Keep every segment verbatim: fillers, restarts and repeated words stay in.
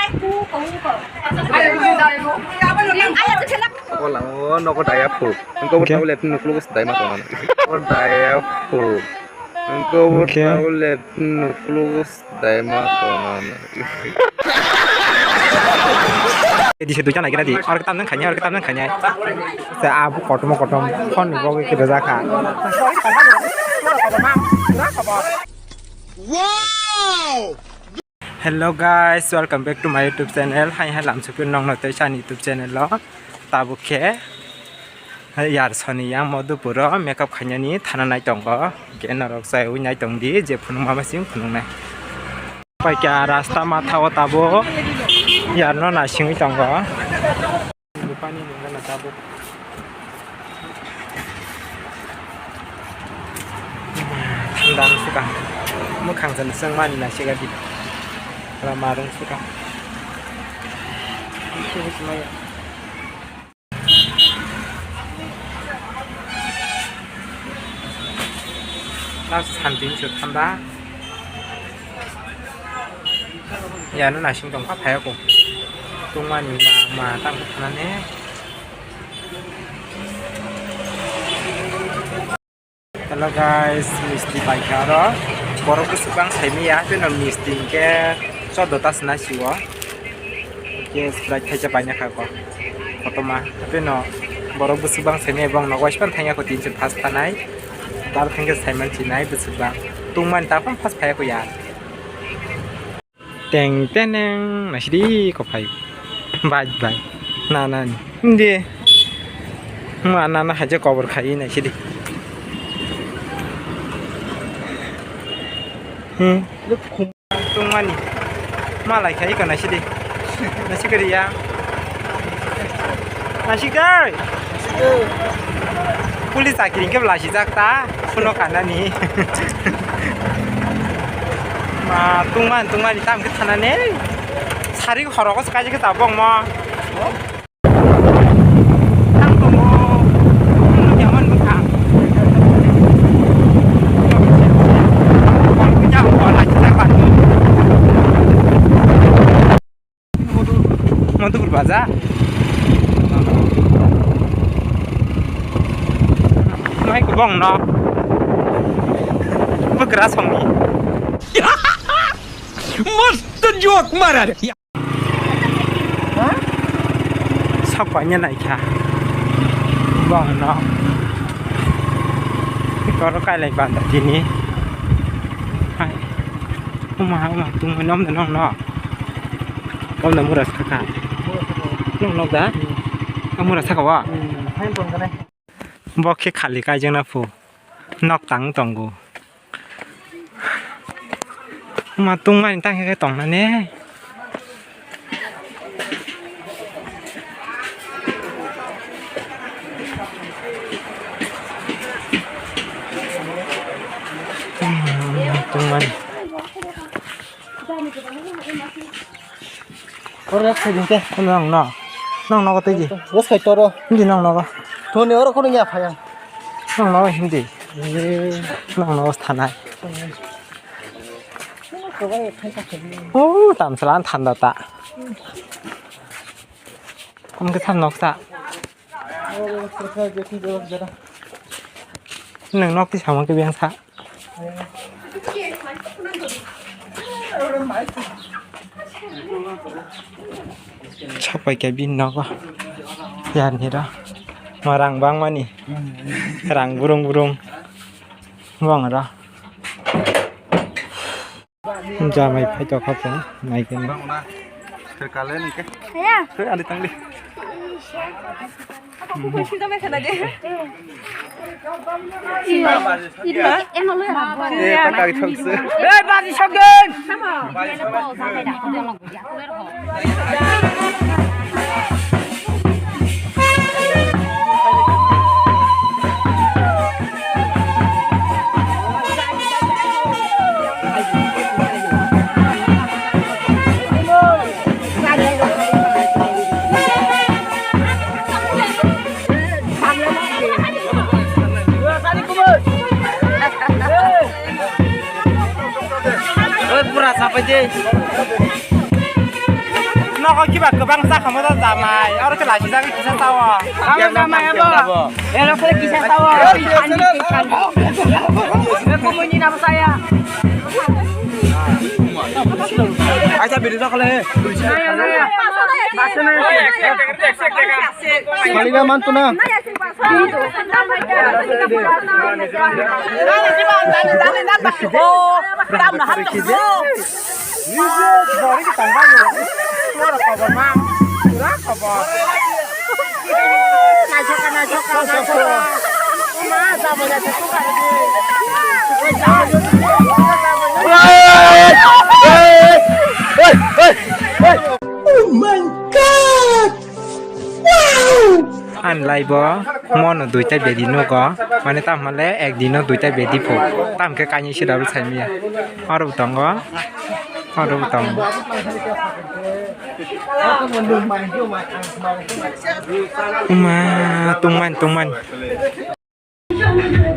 O lang o nogo daya phu. Engko bo Okay. Tablet nuklugo se dai ma tongmani. O daya phu. Engko bo Okay. Tablet nuklugo se dai ma tongmani. Di se duita nai kena di. Or kitab nang khanya, or kitab nang khanya. Sa abu kotomo kotom phone ni bogwi kida jakha. Wow! Hello guys, welcome back to my YouTube channel. Hai hai lam supir nong no tei sani YouTube channel lo. Tabuk khe yar soni yang Madhupur o makeup khainani thana nai tongo. Ke norok chai ui nai tong di je phunuk ma sing phunuk nai. Pai kya rasta matha o tabo yar no na singwi tongo. Bupani nungna na tabuk. Dang suka. Mukhang jan seng mani na siga di. Rama rung suka. Itu maya. Tas santin sut thanda. Yano nasing tongkha phaiya ko. Tungmani ma, ma tang thanane. Hello guys, misti paikha aro. Borok bwswk bang saimaya, tei no misti hinkhe choddo ta swnai siwo. Hinkhe Sprite khaisa paina kha ko. Kotorma, tei no borok bwswk bang saimaya, bong nogo waispan thangya ko tin se phas tanai. Tar thangkhe saiman chinai bwswk bang. Tungmani ta phano phas phaiya ko ya. Teng teneng, naisidi kophai. Bai, bai. Na, na, ni. Hindi. Ma, na, na, haja kobor khai, naisidi. Hmm. Tungmani. Malai khai, ka naisidi. Naisidi ya. Nasikdai. Police chakri hwnkhe bwla sijak ta, phuno kanani. Ma tungman tungmani tam khe thanani. Sari horok se kaisa khe tabok mo. Tang tongo. Yaman bwkha. Madhupur baja. Mai kubong no. Bwkra songni. Mast joke mara re. Sok paina naikha. Bong no. Koro kailai banda tini. Hai. Uma, uma, tungma nom da nong no. Kom da mura saka. Nong nok da? Ang mura saka wa? Bo khe khali kaijakna phu. Nok tang tongo. Ma tungmani tang khe tongnani. Tungmani. Oro yak sai ding te. Nong no. Nong nogo tei di. Bos khai toro. Hindi nong nogo. Thoni oro kono ya phaya. Nong nogo hindi. Eh. Nong nogo thanai. Oh, tam salan thanda ta. Ang ke tham nok ta. Nang nok ti sama ke biang sa. Sapai khe bini nogo. Yarni ra. Ma rang bangmani. Rang burung burung. Bong ra. Jamai phai tokha phung. Nai khe. Bang na. Kale ni ke. Ya. Ani tangli. Oi, pura sapai de. Oko kiba kwbang cha khamu da jamai, oro khe lachi jagwi kisa cha o. Abo jamai abo. Ero khe kisa cha o. Ani kisa cha o. Eko muni nabo cha ya. Acha biri cha khale. Maliga mantu na. Oh my God! Wow! Ang lai bo mono duita bedi nugo, mane tam hale ek dino duita bedi pho. Tam khe kainwi se double sai maya. Oro bo tongo. Oro bo tongo. Uma, tungman, tungman.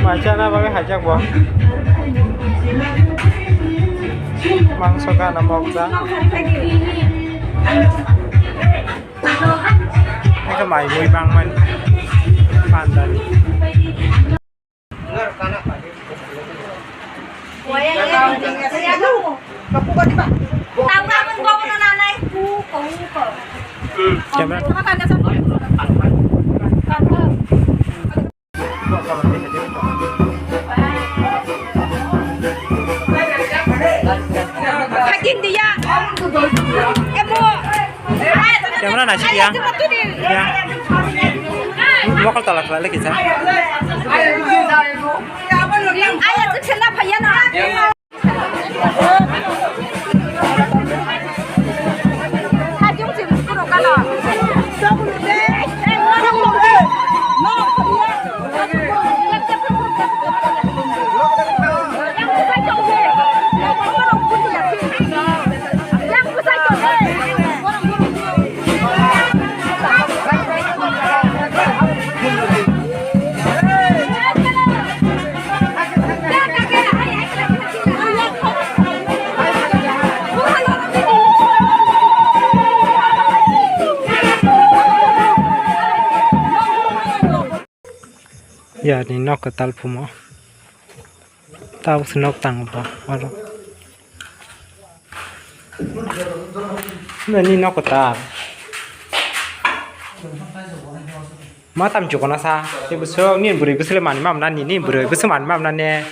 Mai chana bagwi haijak bo. Mangso gana mokjak. Eko mai mui bangmani. Pandani. Camera. Camera na sih ya. Ya. Mokol tolak lagi kisah. Yani nok kwtal phumo. Tabuk se nok tango ba oro. Nini nok kwtal. Ma tam chukona sa. Ni bwswk, ni bwrwi bwswk le mani mamna ni, ni bwrwi bwswk mani mamna ne.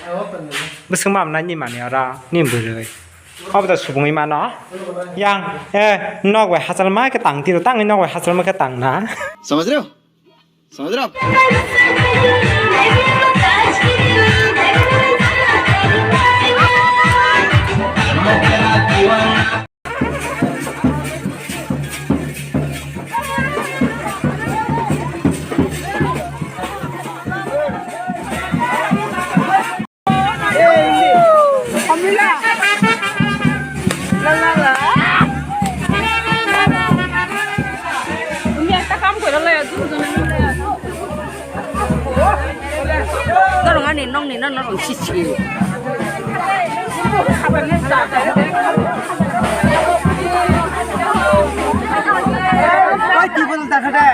Bwswk mamna ni mani ora, ni bwrwi. Obo da subungwi mano. Yang, eh, nok bai hachal ma khe tang tiro, tangwi nok bai hachal ma khe tang na. Samajh rahe ho? Samajh rahe ho? Norong ani nong ni, nong, norong sisi. Oi, table dakha de.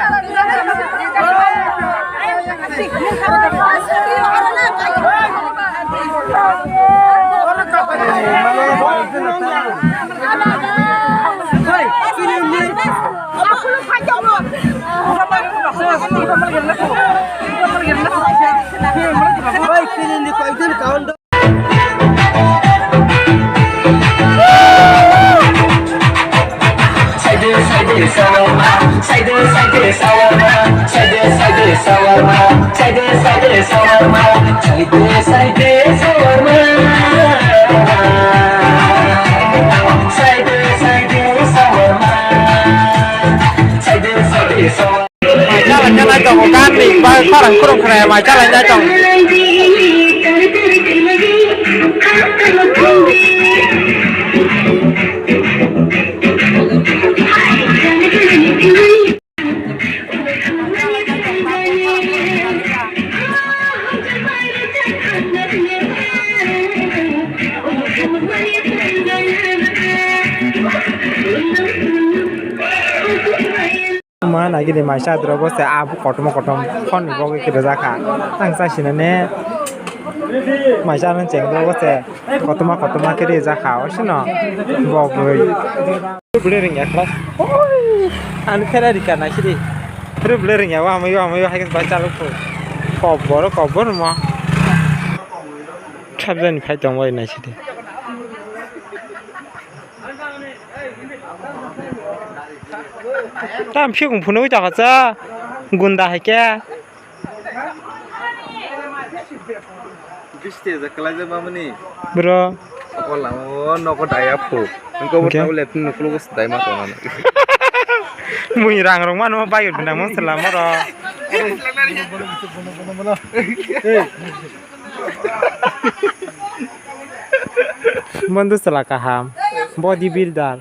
Saide, saide, sawarma. Saide, saide, sawarma. Saide, saide, sawarma. Saide, saide, sawarma. Saide, saide, sawarma. Saide, saide, sawarma. Saide, saide, sawarma. Mai chalai nai tongo, gan ni ba khorang khorang khorang mai chalai nai tongo. Ma nai gini maisa adro bo se abo kotorma kotorma phone ni bagwi khe rwjak kha. Ang chai sinane maisa ano cheng adro bo se kotorma kotorma khe rwjak kha. O sino bo bwrwi. Bwrwi rwngya kha. Ani phera rika nai sidi. Bwrwi bwrwi rwngya o amai o amai o hai khe bai chalok kho. Kobor kobor mo. Sabjani phai tong bai nai sidi. Tam phiyok phunugwi tongkha cha gunda hai khe. Bisti hajar kwlaijak mamani. Bro. Ako lama o nogo daya phu. Engko bo Hwnkhe? Tablet ni nuklo go dai ma tongmani. Mui rang rok mano bayot binang mo selama ro. Bondhu sala kaham. Body builder.